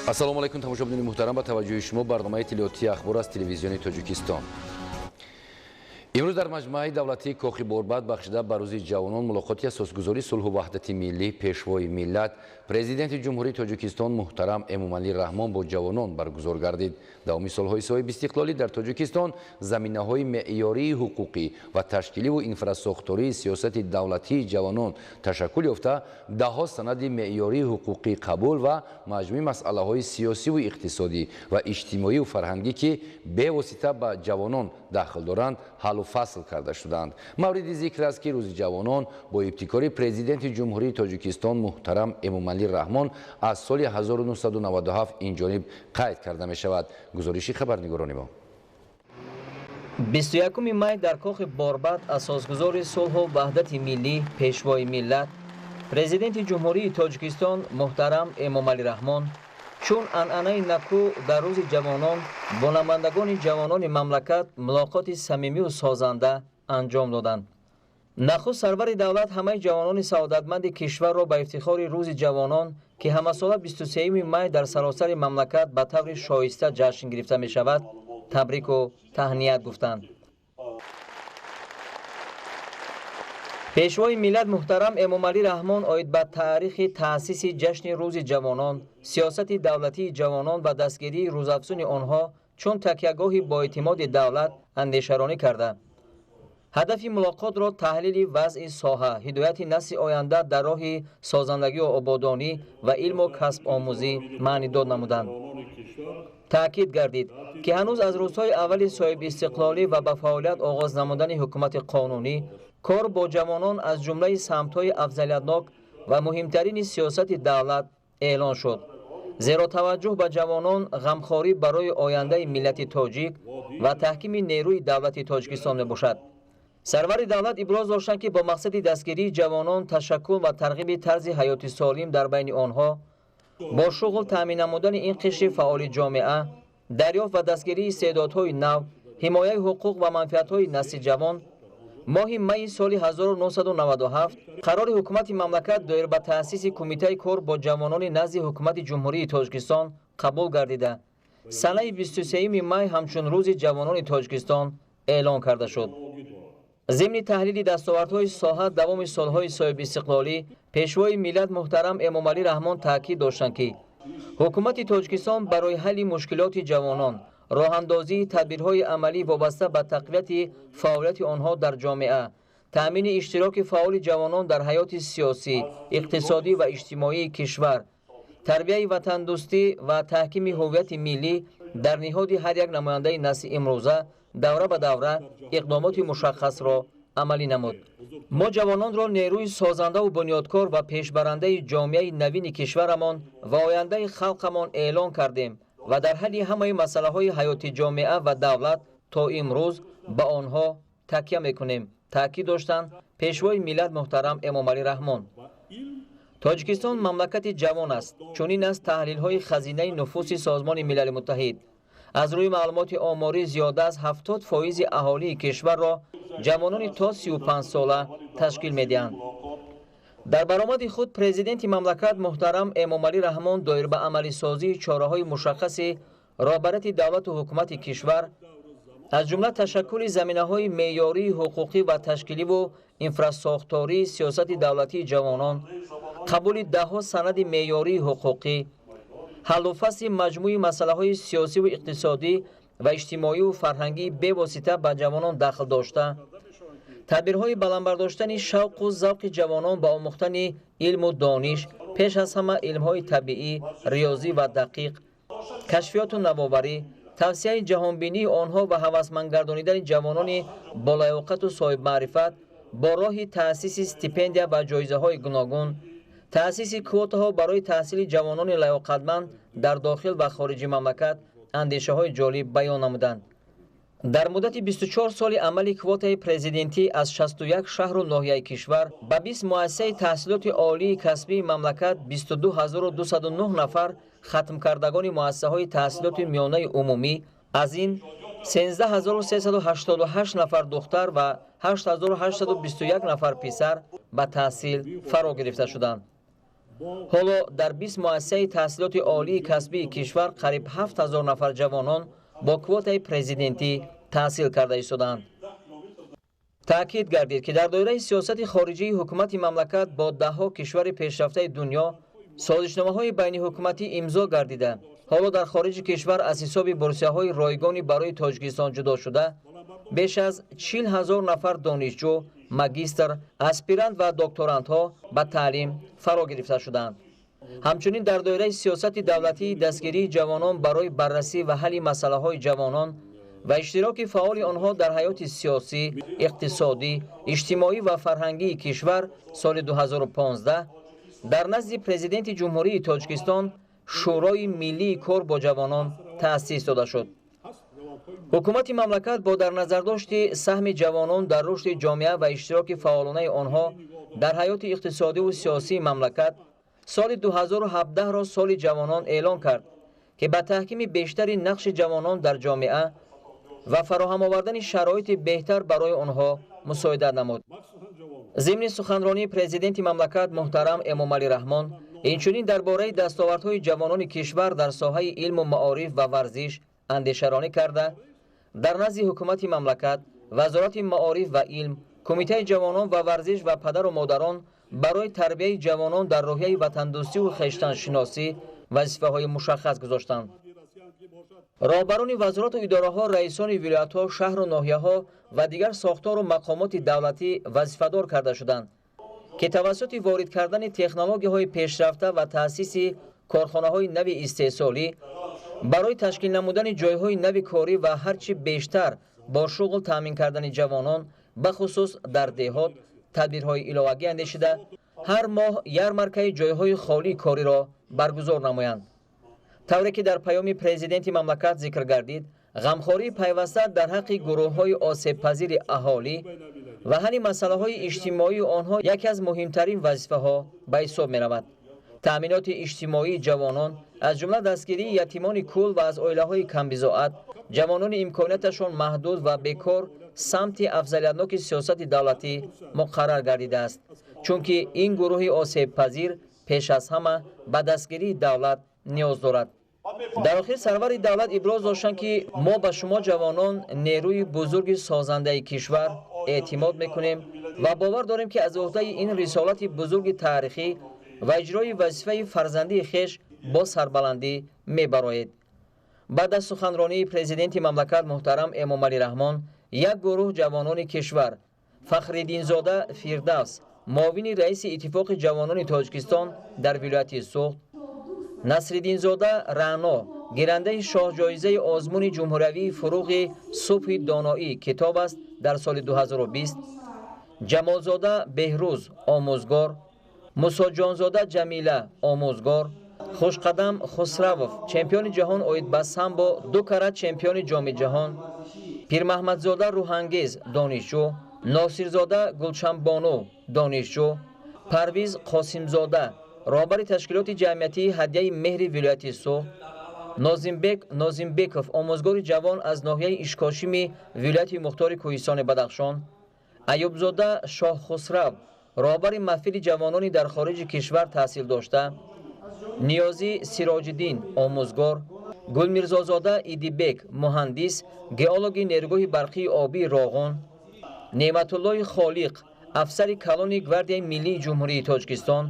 Ассалому алайкум, тамошобинони муҳтарам, ба таваҷҷӯҳи шумо барномаи иттилоотии Ахбор аз Телевизиони Тоҷикистон. Имрӯз дар маҷмӯаи давлатии Кохи Борбад бахшида ба Рӯзи ҷавонон мулоқоти асосгузори сулҳу ваҳдати миллӣ, Пешвои миллат, Президенти Ҷумҳурии Тоҷикистон муҳтарам Эмомалӣ Раҳмон бо ҷавонон баргузор гардид. Давоми солҳои соҳибистиқлолӣ дар Тоҷикистон заминаҳои меъёрии ҳуқуқӣ ва ташкиливу инфрасохтории сиёсати давлатии ҷавонон ташаккул ёфта, даҳҳо санади меъёрии ҳуқуқӣ қабул ва маҷмӯи масъалаҳои сиёсиву иқтисодӣ ва иҷтимоию фарҳангӣ, ки бевосита ба ҷавонон дахл доранд, ҳаллу фасл карда шуданд. Мавриди зикр аст, ки Рӯзи ҷавонон бо ибтикори Президенти Ҷумҳурии Тоҷикистон муҳтарам Эмомалӣ Раҳмон аз соли 1997 инҷониб қайд карда мешавад. Гузориши хабарнигорони мо. 21 май дар Кохи Борбад асосгузори сулҳу ваҳдати миллӣ, Пешвои миллат, Президенти Ҷумҳурии Тоҷикистон муҳтарам Эмомалӣ Раҳмон чун анъанаи накӯ дар Рӯзи ҷавонон бо намояндагони ҷавонони мамлакат мулоқоти самимию созанда анҷом доданд. Нахуст сарвари давлат ҳамаи ҷавонони саодатманди кишварро ба ифтихори Рӯзи ҷавонон, ки ҳамасола 23 май дар саросари мамлакат ба таври шоиста ҷашн гирифта мешавад, табрику таҳният гуфтанд. Пешвои миллат муҳтарам Эмомалӣ Раҳмон оид ба таърихи таъсиси ҷашни Рӯзи ҷавонон, сиёсати давлатии ҷавонон ва дастгирии рӯзафзуни онҳо чун такягоҳи боэътимоди давлат андешаронӣ карда, ҳадафи мулоқотро таҳлили вазъи соҳа, ҳидояти насли оянда дар роҳи созандагию ободонӣ ва илму касбомӯзӣ маънидод намуданд. Таъкид гардид, ки ҳанӯз аз рӯзҳои аввали соҳибистиқлолӣ ва ба фаъолият оғоз намудани ҳукумати қонунӣ кор бо ҷавонон аз ҷумлаи самтҳои афзалиятнок ва муҳимтарини сиёсати давлат эълон шуд. Зеро таваҷҷӯҳ ба ҷавонон ғамхорӣ барои ояндаи миллати тоҷик ва таҳкими нерӯи давлати Тоҷикистон мебошад. Сарвари давлат иброз доштанд, ки бо мақсади дастгирии ҷавонон, ташаккул ва тарғиби тарзи ҳаёти солим дар байни онҳо, бо шуғл таъмин намудани ин қишри фаъоли ҷомеа, дарёфт ва дастгирии истеъдодҳои нав, ҳимояи ҳуқуқ ва манфиатҳои насли ҷавон, моҳи майи соли 1997 қарори ҳукумати мамлакат доир ба таъсиси Кумитаи кор бо ҷавонони назди Ҳукумати Ҷумҳурии Тоҷикистон қабул гардида, санаи 23 май ҳамчун Рӯзи ҷавонони Тоҷикистон эълон карда шуд. Зимни таҳлили дастовардҳои соҳа давоми солҳои соҳибистиқлолӣ Пешвои миллат муҳтарам Эмомалӣ Раҳмон таъкид доштанд, ки ҳукумати Тоҷикистон барои ҳалли мушкилоти ҷавонон, роҳандозии тадбирҳои амалӣ вобаста ба тақвияти фаъолияти онҳо дар ҷомеа, таъмини иштироки фаъоли ҷавонон дар ҳаёти сиёсӣ, иқтисодӣ ва иҷтимоии кишвар, тарбияи ватандӯстӣ ва таҳкими ҳуввияти миллӣ дар ниҳоди ҳар як намояндаи насли имрӯза давра ба давра иқдомоти мушаххасро амалӣ намуд. Мо ҷавононро нерӯи созандаву бунёдкор ва пешбарандаи ҷомеаи навини кишварамон ва ояндаи халқамон эълон кардем ва дар ҳалли ҳамаи масъалаҳои ҳаёти ҷомеа ва давлат то имрӯз ба онҳо такя мекунем, таъкид доштанд Пешвои миллат муҳтарам Эмомалӣ Раҳмон. Тоҷикистон мамлакати ҷавон аст. Чунин аст таҳлилҳои хазинаи нуфуси Созмони Милали Муттаҳид. Аз рӯи маълумоти оморӣ зиёда аз 70% аҳолии кишварро ҷавонони то 35 сола ташкил медиҳанд. Дар баромади худ президенти мамлакат муҳтарам Эмомалӣ Раҳмон доир ба амалисозии чораҳои мушаххаси роҳбарияти давлату ҳукумати кишвар, аз ҷумла ташаккули заминаҳои меъёрии ҳуқуқӣ ва ташкиливу инфрасохтории сиёсати давлатии ҷавонон, қабули даҳҳо санади меъёрии ҳуқуқӣ, ҳаллу фасли маҷмӯи масъалаҳои сиёсиву иқтисодӣ ва иҷтимоию фарҳангии бевосита ба ҷавонон дахл дошта, тадбирҳои баландбардоштани шавқу завқи ҷавонон ба омӯхтани илму дониш, пеш аз ҳама илмҳои табиӣ, риёзӣ ва дақиқ, кашфиёту навоварӣ, тавсияи ҷаҳонбинии онҳо ва ҳавасмандгардонидани ҷавонони болаёқату соҳибмаърифат бо роҳи таъсиси стипендия ва ҷоизаҳои гуногун, таъсиси квотаҳо барои таҳсили ҷавонони лаёқатманд дар дохил ва хориҷи мамлакат андешаҳои ҷолиб баён намуданд. Дар муддати 24 соли амали квотаи президентӣ аз 61 шаҳру ноҳияи кишвар ба 20 муассисаи таҳсилоти олии касбии мамлакат 22 209 нафар хатмкардагони муассисаҳои таҳсилоти миёнаи умумӣ, аз ин 13 388 нафар духтар ва 8821 нафар писар ба таҳсил фаро гирифта шуданд. Ҳоло дар 20 муассисаи таҳсилоти олии касбии кишвар қариб 7000 нафар ҷавонон бо квотаи президентӣ таҳсил карда истодаанд. Таъкид гардид, ки дар доираи сиёсати хориҷии ҳукумати мамлакат бо даҳҳо кишвари пешрафтаи дунё созишномаҳои байниҳукуматӣ имзо гардида, ҳоло дар хориҷи кишвар аз ҳисоби бурсияҳои ройгони барои Тоҷикистон ҷудо шуда беш аз 40 000 нафар донишҷӯ, магистр, аспирант ва докторантҳо ба таълим фаро гирифта шуданд. Ҳамчунин дар доираи сиёсати давлатии дастгирии ҷавонон барои баррасӣ ва ҳалли масъалаҳои ҷавонон ва иштироки фаъоли онҳо дар ҳаёти сиёсӣ, иқтисодӣ, иҷтимоӣ ва фарҳангии кишвар соли 2015 дар назди Президенти Ҷумҳурии Тоҷикистон Шӯрои миллии кор бо ҷавонон таъсис дода шуд. Ҳукумати мамлакат бо дар назардошти саҳми ҷавонон дар рушди ҷомеа ва иштироки фаъолонаи онҳо дар ҳаёти иқтисодиву сиёсии мамлакат соли 2017-ро соли ҷавонон эълон кард, ки ба таҳкими бештари нақши ҷавонон дар ҷомеа ва фароҳам овардани шароити беҳтар барои онҳо мусоидат намуд. Зимни суханронии Президенти мамлакат муҳтарам Эмомалӣ Раҳмон инчунин дар бораи дастовардҳои ҷавонони кишвар дар соҳаи илму маориф ва варзиш андешаронӣ карда, дар назди ҳукумати мамлакат, Вазорати маориф ва илм, Кумитаи ҷавонон ва варзиш ва падару модарон барои тарбияи ҷавонон дар рӯҳияи ватандӯстиву хештаншиносӣ вазифаҳои мушаххас гузоштанд. Роҳбарони вазорату идораҳо, раисони вилоятҳо, шаҳру ноҳияҳо ва дигар сохтору мақомоти давлатӣ вазифадор карда шуданд, ки тавассути ворид кардани технологияҳои пешрафта ва таъсиси корхонаҳои нави истеҳсолӣ барои ташкил намудани ҷойҳои нави корӣ ва ҳарчи бештар бо шуғл таъмин кардани ҷавонон, бахусус дар деҳот, тадбирҳои иловагӣ андешида, ҳар моҳ ярмаркаи ҷойҳои холии кориро баргузор намоянд. Тавре ки дар паёми Президенти мамлакат зикр гардид, ғамхории пайваста дар ҳаққи гурӯҳҳои осебпазири аҳолӣ ва ҳалли масъалаҳои иҷтимоии онҳо яке аз муҳимтарин вазифаҳо ба ҳисоб меравад. Таъминоти иҷтимоии ҷавонон, аз ҷумла дастгирии ятимони кул ва аз оилаҳои камбизоат, ҷавонони имконияташон маҳдуд ва бекор самти афзалиятноки сиёсати давлатӣ муқаррар гардидааст, чунки ин гурӯҳи осебпазир пеш аз ҳама ба дастгирии давлат ниёз дорад. Дар охир сарвари давлат иброз доштанд, ки мо ба шумо ҷавонон, нерӯи бузурги созандаи кишвар, эътимод мекунем ва бовар дорем, ки аз уҳдаи ин рисолати бузурги таърихӣ ва иҷрои вазифаи фарзандии хеш бо сарбаландӣ мебароед. Баъд аз суханронии Президенти мамлакат муҳтарам Эмомалӣ Раҳмон як гурӯҳ ҷавонони кишвар Фахриддинзода Фирдавс, муовини раиси Иттифоқи ҷавонони Тоҷикистон дар вилояти Суғд, Насриддинзода Раъно, гирандаи шоҳҷоизаи озмуни ҷумҳуриявии фуруғи субҳи доноӣ китоб аст дар соли 2020, Ҷамолзода Беҳрӯз, омӯзгор, Мусоҷонзода Ҷамила, омӯзгор, Хушқадам Хусравов, чемпиони ҷаҳон оид ба самбо, 2 карат чемпиони ҷоми ҷаҳон, Пирмаҳмадзода Рӯҳангез, донишҷӯ, Носирзода Гулшанбону, донишҷӯ, Парвиз Қосимзода, роҳбари ташкилоти ҷамъиятии ҳадияи меҳри вилояти Суғд, Нозимбек Нозимбеков, омӯзгори ҷавон аз ноҳияи Ишкошими вилояти мухтори Кӯҳистони Бадахшон, Аюбзода Шоҳхусрав, роҳбари маҳфили ҷавонони дар хориҷи кишвар таҳсил дошта, Ниёзӣ Сироҷиддин, омӯзгор, Гулмирзозода Идибек, муҳандис, геологи нерӯгоҳи барқии обии Роғун, Неъматуллои Холиқ, афсари калони Гвардияи миллии Ҷумҳурии Тоҷикистон,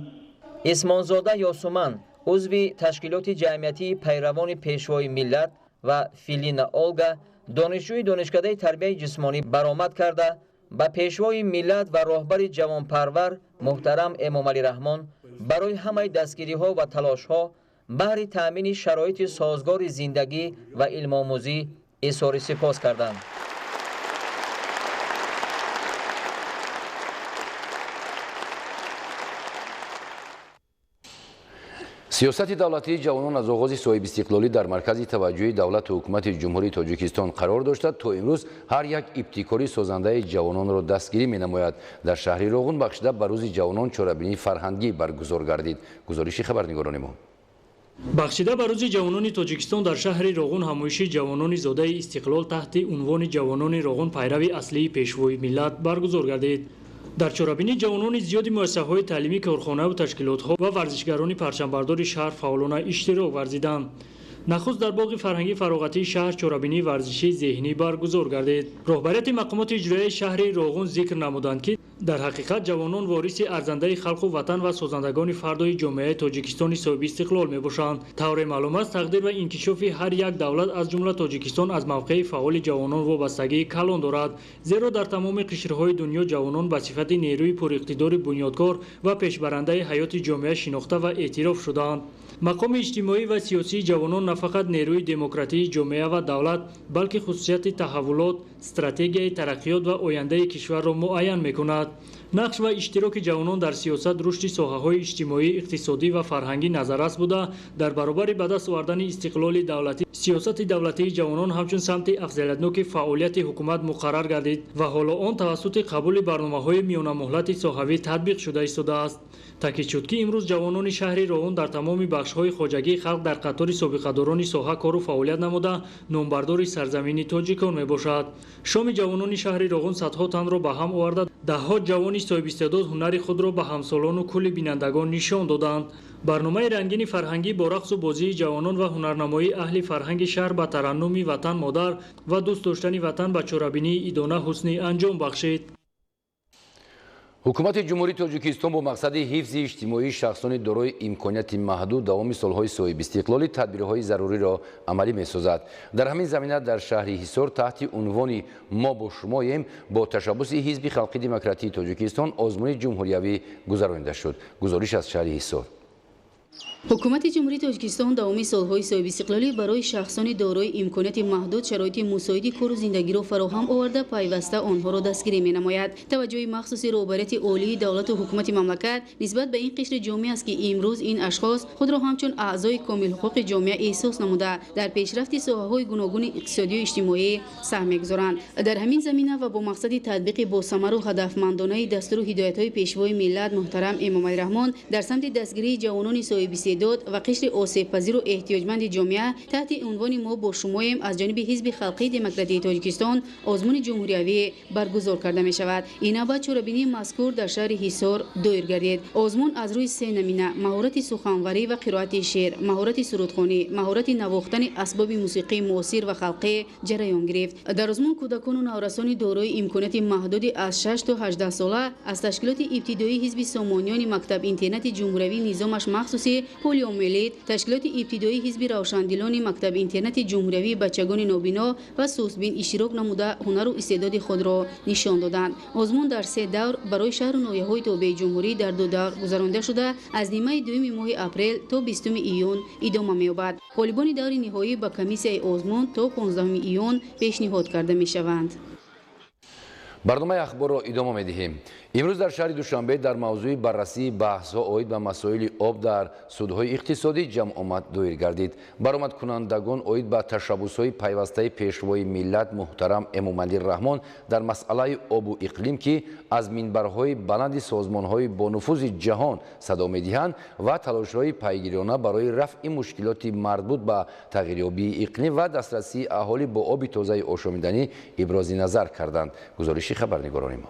Исмонзода Ёсуман, узви ташкилоти ҷамъиятии пайравони Пешвои миллат ва Филина Олга, донишҷӯи донишкадаи тарбияи ҷисмонӣ баромад карда, ба Пешвои миллат ва роҳбари ҷавонпарвар муҳтарам Эмомалӣ Раҳмон барои ҳамаи дастгириҳо ва талошҳо баҳри таъмини шароити созгори зиндагӣ ва илмомӯзӣ изҳори сипос карданд. Сиёсати давлатии ҷавонон аз оғози соҳибистиқлолӣ дар маркази таваҷҷӯҳи давлату ҳукумати Ҷумҳурии Тоҷикистон қарор дошта, то имрӯз ҳар як ибтикори созандаи ҷавононро дастгирӣ менамояд. Дар шаҳри Роғун бахшида ба рӯзи ҷавонон чорабинии фарҳангӣ баргузор гардид. Гузориши хабарнигорони мо. Бахшида ба рӯзи ҷавонони Тоҷикистон дар шаҳри Роғун ҳамоиши ҷавонони зодаи истиқлол таҳти унвони ҷавонони Роғун пайрави аслии Пешвои миллат баргузор гардид. Дар чорабинӣ ҷавонони зиёди муассисаҳои таълимӣ, корхонаву ташкилотҳо ва варзишгарони парчамбардори шаҳр фаъолона иштирок варзиданд. Нахуст дар боғи фарҳангӣ фароғатии шаҳр чорабинии варзишии зеҳнӣ баргузор гардид. Роҳбарияти мақомоти иҷроияи шаҳри Роғун зикр намуданд, ки дар ҳақиқат ҷавонон вориси арзандаи халқу ватан ва созандагони фардои ҷомеаи Тоҷикистони соҳиби истиқлол мебошанд. Тавре маълум аст, тақдир ва инкишофи ҳар як давлат, аз ҷумла Тоҷикистон, аз мавқеи фаъоли ҷавонон вобастагии калон дорад. Зеро дар тамоми қишрҳои дунё ҷавонон ба сифати нерӯи пуриқтидори бунёдкор ва пешбарандаи ҳаёти ҷомеа шинохта ва эътироф шудаанд. Мақоми иҷтимоӣ ва сиёсии ҷавонон на фақат нерӯи демократии ҷомеа ва давлат, балки хусусияти таҳаввулот, стратегияи тараққиёт ва ояндаи кишварро муайян мекунад. Нақш ва иштироки ҷавонон дар сиёсат, рушди соҳаҳои иҷтимоӣ, иқтисодӣ ва фарҳангӣ назаррас буда, дар баробари ба даст овардани истиқлоли давлатӣ, сиёсати давлатии ҷавонон ҳамчун самти афзалиятноки фаъолияти ҳукумат муқаррар гардид ва ҳоло он тавассути қабули барномаҳои миёнамуҳлати соҳавӣ татбиқ шуда истодааст. Таъкид шуд, ки имрӯз ҷавонони шаҳри Роғун дар тамоми бахшҳои хоҷагии халқ дар қатори собиқадорони соҳа кору фаъолият намуда, номбардори сарзамини тоҷикон мебошад. Шоми ҷавонони шаҳри Роғун садҳо танро ба ҳам оварда, даҳҳо ҷавони соҳибистеъдод ҳунари худро ба ҳамсолону кулли бинандагон нишон доданд. Барномаи рангини фарҳангӣ бо рақсу бозии ҷавонон ва ҳунарнамоии аҳли фарҳанги шаҳр ба тараннуми ватан модар ва дӯст доштани ватан ба чорабинии идона ҳусни анҷом бахшид. Ҳукумати Ҷумҳурии Тоҷикистон бо мақсади ҳифзи иҷтимоии шахсони дорои имконияти маҳдуд давоми солҳои соҳибистиқлолӣ тадбирҳои заруриро амалӣ месозад. Дар ҳамин замина дар шаҳри Ҳисор таҳти унвони «Мо бо шумоем» бо ташаббуси Ҳизби халқи демократии Тоҷикистон озмуни ҷумҳуриявӣ гузаронида шуд. Гузориш аз шаҳри Ҳисор. Ҳукумати Ҷумҳурии Тоҷикистон давоми солҳои соҳибистиқлолӣ барои шахсони дорои имконияти маҳдуд шароити мусоиди кору зиндагиро фароҳам оварда, пайваста онҳоро дастгирӣ менамояд. Таваҷҷӯҳи махсуси роҳбарияти олии давлату ҳукумати мамлакат нисбат ба ин қишри ҷомеа аст, ки имрӯз ин ашхос худро ҳамчун аъзои комилҳуқуқи ҷомеа эҳсос намуда, дар пешрафти соҳаҳои гуногуни иқтисодию иҷтимоӣ саҳм мегузоранд. Дар ҳамин замина ва бо мақсади татбиқи босамару ҳадафмандонаи дастуру ҳидоятҳои Пешвои миллат муҳтарам Эмомалӣ Раҳмон дар самти дастгирии ҷавонони соҳибистеъдод ва қишри осебпазиру эҳтиёҷманди ҷомеа таҳти унвони «Мо бо шумоем» аз ҷониби Ҳизби халқии демократии Тоҷикистон озмуни ҷумҳуриявӣ баргузор карда мешавад. Ин навбат чорабинии мазкур дар шаҳри Ҳисор доир гардид. Озмун аз рӯи се намина: маҳорати суханварӣ ва қироати шеър, маҳорати сурудхонӣ, маҳорати навохтани асбоби мусиқии муосир ва халқӣ ҷараён гирифт. Дар озмун кӯдакону наврасони дорои имконияти маҳдуди аз 6 то 18 сола аз ташкилоти ибтидоии Ҳизби Сомониёни мактаб-интернати ҷумҳуриявӣ низомаш махсуси полиомиелит, ташкилоти ибтидоии Ҳизби равшандилони мактаб-интернати ҷумҳуриявии бачагони нобино ва сустбин иштирок намуда, ҳунару истеъдоди худро нишон доданд. Озмун дар се давр барои шаҳру ноҳияҳои тобеи ҷумҳурӣ дар ду давр гузаронида шуда, аз нимаи дуюми моҳи апрел то 20 июн идома меёбад. Ғолибони даври ниҳоӣ ба комиссияи озмун то 15 июн пешниҳод карда мешаванд. Барномаи ахборро идома медиҳем. Имрӯз дар шаҳри Душанбе дар мавзӯи баррасии баҳсҳо оид ба масоили об дар судҳои иқтисодӣ ҷамъомад доир гардид. Баромадкунандагон оид ба ташаббусҳои пайвастаи Пешвои миллат муҳтарам Эмомалӣ Раҳмон дар масъалаи обу иқлим, ки аз минбарҳои баланди созмонҳои бонуфузи ҷаҳон садо медиҳанд, ва талошҳои пайгирона барои рафъи мушкилоти марбут ба тағйирёбии иқлим ва дастрасии аҳолӣ бо оби тозаи ошомиданӣ ибрози назар карданд. Гузориши хабарнигорони мо.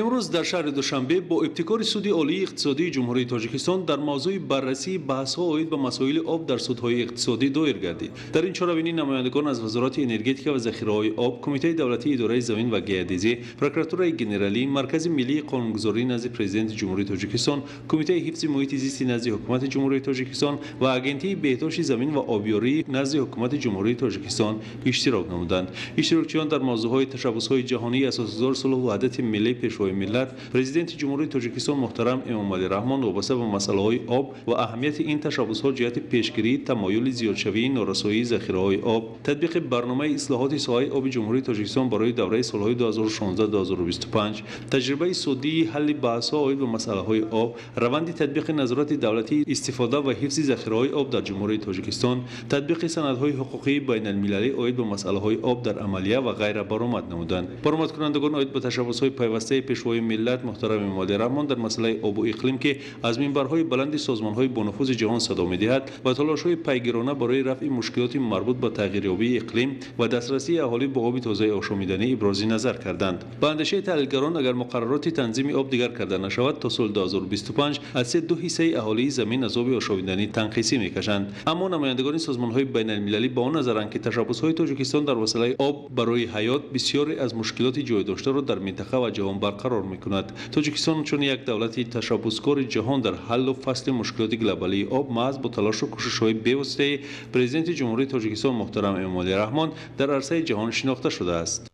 Имрӯз дар шаҳри Душанбе бо ибтикори Суди Олии иқтисодии Ҷумҳурии Тоҷикистон дар мавзӯи баррасии баҳсҳо оид ба масоили об дар судҳои иқтисодӣ доир гардид. Дар ин чорабинӣ намояндагон аз Вазорати энергетика ва захираҳои об, Кумитаи давлатии идораи замин ва геодезӣ, Прокуратураи генералӣ, Маркази миллии қонунгузории назди Президенти Ҷумҳурии Тоҷикистон, Кумитаи ҳифзи муҳити зисти назди Ҳукумати Ҷумҳурии Тоҷикистон ва Агентии беҳдошти замин ва обёрии назди Ҳукумати Ҷумҳурии Тоҷикистон иштирок намуданд. Иштирокчиён дар мавзӯъҳои ташаббусҳои ҷаҳонии асосгузори сулҳу ваҳдати миллӣ, Пешвои миллат, Президенти Ҷумҳурии Тоҷикистон муҳтарам Эмомалӣ Раҳмон вобаста ба масъалаҳои об ва аҳамияти ин ташаббусҳо ҷиҳати пешгирии тамоюли зиёдшавии норасоии захираҳои об, татбиқи барномаи ислоҳоти соҳаи оби Ҷумҳурии Тоҷикистон барои давраи солҳои 2016-2025, таҷрибаи судии ҳалли баҳсҳо оид ба масъалаҳои об, раванди татбиқи назорати давлатии истифода ва ҳифзи захираҳои об дар Ҷумҳурии Тоҷикистон, татбиқи санадҳои ҳуқуқии байналмилалӣ оид ба масъалаҳои об дар амалия ва ғайра баромад намуданд. Баромадкунандагон оид ба ташаббусҳои пайвастаи Пайвастаи Пешвои миллат муҳтарам Эмомалӣ Раҳмон дар масъалаи обу иқлим, ки аз минбарҳои баланди созмонҳои бонуфузи ҷаҳон садо медиҳад, ва талошҳои пайгирона барои рафъи мушкилоти марбут ба тағйирёбии иқлим ва дастрасии аҳолӣ ба оби тозаи ошомиданӣ ибрози назар карданд. Ба андешаи таҳлилгарон, агар муқаррароти танзими об дигар карда нашавад, то соли 2025 аз 3,2 ҳиссаи аҳолии замин аз оби ошомиданӣ танқисӣ мекашанд. Аммо намояндагони созмонҳои байналмилалӣ ба он назаранд, ки ташаббусҳои Тоҷикистон дар масъалаи об барои ҳаёт бисёре аз мушкилоти ҷойдоштаро дар минтақа ва ҷаҳон барқарор мекунад. Тоҷикистон чун як давлати ташаббускори ҷаҳон дар ҳаллу фасли мушкилоти глобалии об маҳз бо талошу кӯшишҳои бевоситаи Президенти Ҷумҳурии Тоҷикистон муҳтарам Эмомалӣ Раҳмон дар арсаи ҷаҳон шинохта шудааст.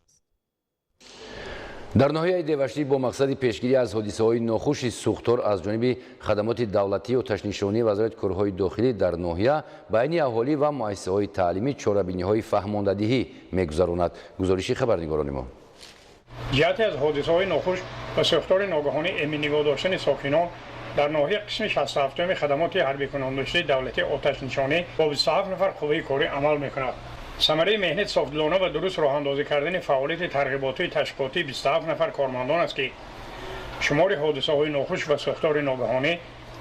Дар ноҳияи Деваштич бо мақсади пешгирӣ аз ҳодисаҳои нохуши сӯхтор аз ҷониби хадамоти давлатии оташнишонӣ Вазорати корҳои дохилӣ дар ноҳия байни аҳолӣ ва муассисаҳои таълимӣ чорабиниҳои фаҳмондадиҳӣ мегузаронад. Гузориши хабарнигорони мо. Ҷиҳати аз ҳодисаҳои нохуш ва сӯхтори ногаҳонӣ эмин нигоҳ доштани сокинон дар ноҳия қисми 67-уми хадамоти ҳарбикунондоштаи давлатии оташнишонӣ бо 27 нафар қувваи корӣ амал мекунад. Самараи меҳнат софдилона ва дуруст роҳандозӣ кардани фаъолияти тарғиботии ташкилотии 27 нафар кормандон аст, ки шумори ҳодисаҳои нохуш ва сӯхтори ногаҳонӣ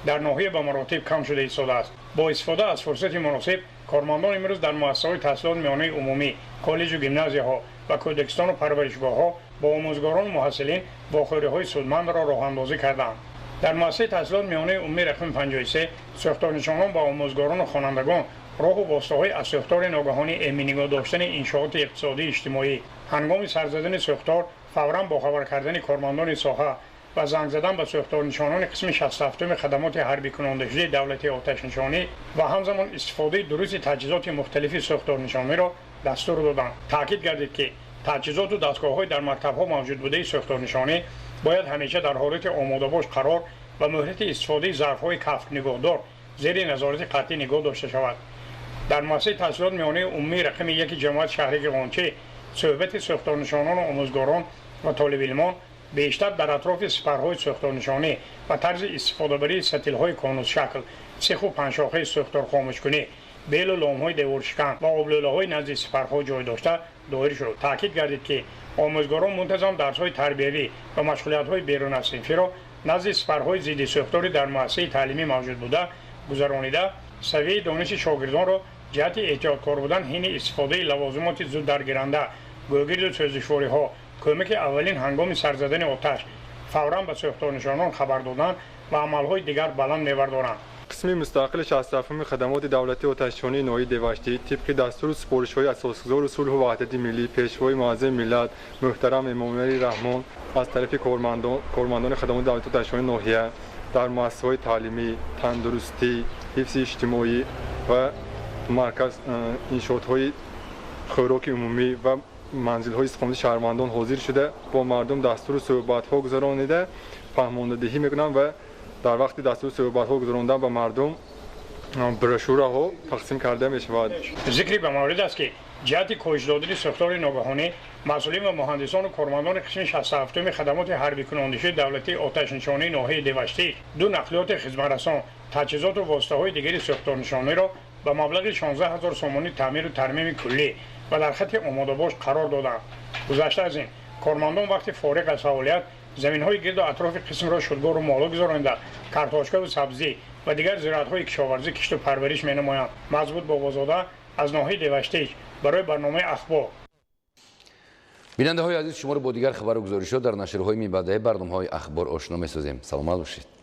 дар ноҳия ба маротиб кам шуда истодааст. Бо истифода аз фурсати муносиб кормандон имрӯз дар муассисаҳои таҳсилоти миёнаи умумӣ, коллеҷу гимназияҳо ва кӯдакистону парваришгоҳҳо бо омӯзгорону муҳассилин вохӯриҳои судмандро роҳандозӣ карданд. Дар муассисаи таҳсилоти миёнаи умумӣ рақами 53 сӯхторнишонон ба омӯзгорону хонандагон роҳу воситаҳои аз сӯхтори ногаҳонӣ эмин нигоҳ доштани иншооти иқтисодию иҷтимоӣ, ҳангоми сар задани сӯхтор фавран бохабар кардани кормандони соҳа ва занг задан ба сӯхторнишонони қисми 67-уми хадамоти ҳарбикунондашудаи давлатии оташнишонӣ ва ҳамзамон истифодаи дурусти таҷҳизоти мухталифи сӯхторнишониро дастур доданд. Таъкид гардид, ки таҷҳизоту дастгоҳҳои дар мактабҳо мавҷуд будаи сӯхторнишонӣ бояд ҳамеша дар ҳолати омодабош қарор ва муҳлати истифодаи зарфҳои кафкнигоҳдор зери назорати қатъӣ нигоҳ дошта шавад. Дар муассисаи таҳсилоти миёнаи умумии рақами 1 ҷамоати шаҳраки Ғончӣ суҳбати сӯхторнишонону омӯзгорон ва толибилмон бештар дар атрофи сипарҳои сӯхторнишонӣ ва тарзи истифодабарии сатилҳои конусшакл, сеху панҷшохаи сӯхторхомӯшкунӣ, белу ломҳои деворшикан ва облӯлаҳои назди сипарҳо ҷой дошта доир шуд. Таъкид гардид, ки омӯзгорон мунтазам дарсҳои тарбиявӣ ва машғулиятҳои беруназсинфиро назди сипарҳои зидди сӯхторӣ дар муассисаи таълимӣ мавҷуд буда гузаронида, савияи дониши шогирдонро ҷиҳати эҳтиёткор будан ҳини истифодаи лавозимоти зуддаргиранда, гӯгирду сӯзишвориҳо, кӯмаки аввалин ҳангоми сар задани оташ, фавран ба сӯхторнишонон хабар додан ва амалҳои дигар баланд мебардоранд. Қисми мустақили 67-уми хадамоти давлатии оташнишонии ноҳияи Деваштич тибқи дастуру супоришҳои асосгузори сулҳу ваҳдати миллӣ, Пешвои муаззами миллат муҳтарам Эмомалӣ Раҳмон аз тарафи кормандони хадамоти давлатии оташнишонии ноҳия дар муассисаҳои таълимӣ, тандурустӣ, ҳифзи иҷтимоӣ ва марказ иншоотҳои хӯроки умумӣ ва манзилҳои истиқомати шаҳрвандон ҳозир шуда, бо мардум дастуру суҳбатҳо гузаронида, фаҳмондадиҳӣ мекунанд ва дар вақти дастуру суҳбатҳо гузарондан ба мардум брошюраҳо тақсим карда мешавад. Зикри ба маврид аст, ки ҷиҳати коҳиш додани сӯхтори ногаҳонӣ масъулин ва муҳандисону кормандони қисми 67-уми хадамоти ҳарбикунондишии давлатии оташнишонии ноҳияи Деваштич ду нақлиёти хизматрасон, таҷҳизоту воситаҳои дигари сӯхторнишониро ба маблағи 16 000 сомонӣ таъмиру тармими куллӣ ва дар хатти омодабош қарор доданд. Гузашта аз ин, кормандон вақти фориғ аз фаъолият заминҳои гирду атрофи қисмро шудгору моло гузаронида, картошкаву сабзӣ ва дигар зироатҳои кишоварзӣ кишту парвариш менамоянд. Мазбут Бобозода аз ноҳияи Деваштич барои барномаи Ахбор. Бинандаҳои азиз, шуморо бо дигар хабару гузоришҳо дар нашрҳои минбаъдаи барномаҳои Ахбор ошно месозем. Саломат бошед.